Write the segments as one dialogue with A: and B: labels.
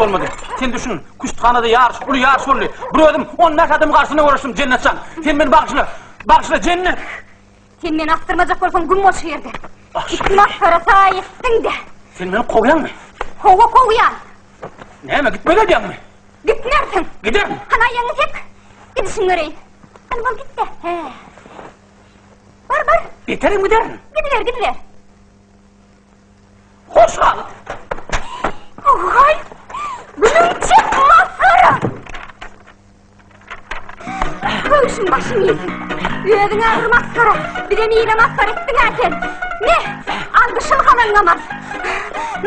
A: bolmady. Sen düşün, küşthanada ýaryş, uly ýaryş boldy. Bir özüm on bäş adamyň garşysyna göreşdim, Jennet jan. Sen meni bagyşla. Bagyşla, Jennet!
B: Sen meni asdyrmajak bolsaň güm bol şu ýerde. It masgara saý etdiň-de.
A: Sen meni kowýaňmy?
B: Hawa, kowýan.
A: Näme, gitmeli edýäňmi?
B: Gitmersiň.
A: Giderin.
B: Hany aýagyňy sek. Gidişiňi göreýin. Hany bol git-de. Hä. Bar, bar.
A: Beterem giderin.
B: Gidiber, gidiber.
A: Hoş gal.
B: Ohaý! Günüň çek masgara! Köwşüň başyň iýsin. Özüň-ä bir masgara, bizem ile masgara etdiň-ä sen. Me, al bu şylhalaňňam al.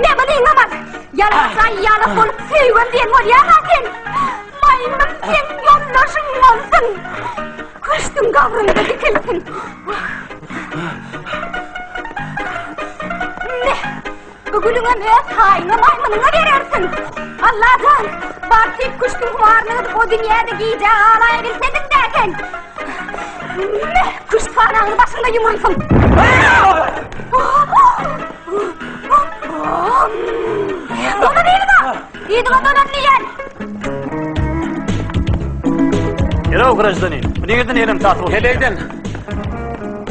B: Me, munyňam al. Ýalaňaç aýýalak bolup söýgem diýen bolýaň-a sen. Maýmyn seň ýoldaşyň bolsun. Küştüň gabryňda dikilsin. Me, Bu gülüňem öz taýyňa maýmynyňa berersiň. Allajan, bar diýip küştüň humaryny gyzyp o dünýäde gijä galaýabilsediň-dä sen. Meh, küşt hanaňyz başyňda ýumrulsyn. Dolan yzyňa! Yzyňa dolan diýýän!
C: Hello, grajdanin. Bu nireden elem tatly bolsun?
A: Heleýden.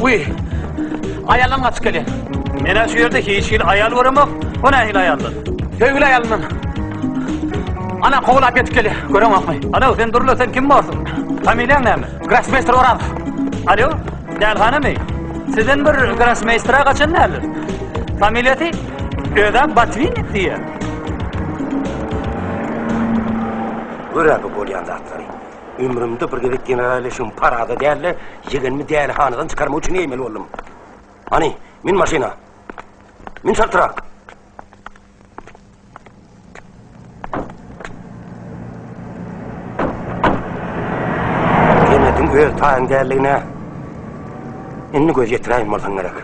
A: Uý. Aýaldan gaçyp gelýän.
C: Men-ä şu ýerde hiç hili aýal göremok. O nähili aýaldan?
A: Söýgüli aýalyndan. Ana, kowalap ýetip gelýär. Göreňokmy?
C: Alo, sen dur-la, sen kim borsuň? Familiýaň näme?
A: Grossmeýster Orazow.
C: Alo, dälhanamy? Sizden bir grossmeýstere gaçan däldir. Familiýasy özem Botwinnik diýýär.
D: Gör-ä bu bolýan zatlary. Ömrümde bir gezek general eşigimi parada däl-de, ýegenimi dälihanadan çykarmak üçin geýmeli boldum. Hany, min maşyna. Min çaltrak. Jennetiň öz taýyň däldigine indi göz ýetiräýen bolsaň gerek.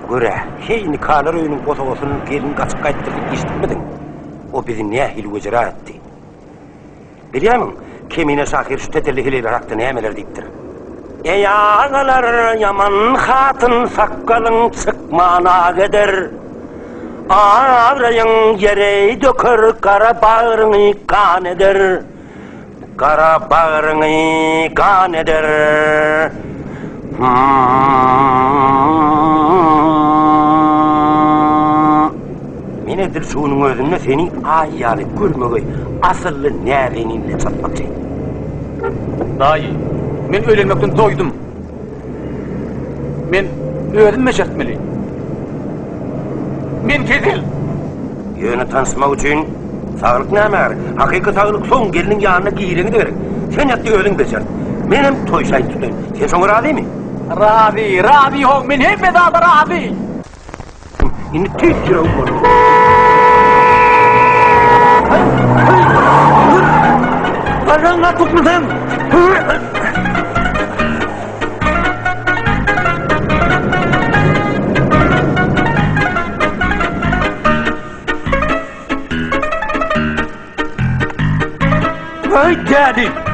D: Gör-ä, heý nikalar öýüniň bosagasyny gelin gaçyp gaýtdyr diýip eşidipmidiň? O bizi nähili wejera etdi. Bilýärmiň, Kemine şahyr şu tetelli heleýler hakda nämeler diýipdir? Eý agalar, ýaman hatyn sakgalyň çykman ak eder. Abraýyň ýere döker, gara bagryňy gan eder. Gara bagryňy gan eder. Men edil şu günüň özünde seni aý ýaly görmegeý, asylly näzenin bilen çatmakçy.
A: Daýy, men öýlenmekden doýdum. Men özüm bejertmeli. Men kesel.
D: Ýöne tanyşmak üçin saglyk nämä gerek? Hakyky saglyk soň gelniň ýanyna gireňde gerek. Sen ýat-da özüň bejert. Menem toý şaýyny tutaýyn. Sen şoňa razymy?
A: Razy, razy how, men hemme zada razy.
D: Indi tüýs ýüregim boldy. Barjagyňa tukmysyň?
A: Aý, däli!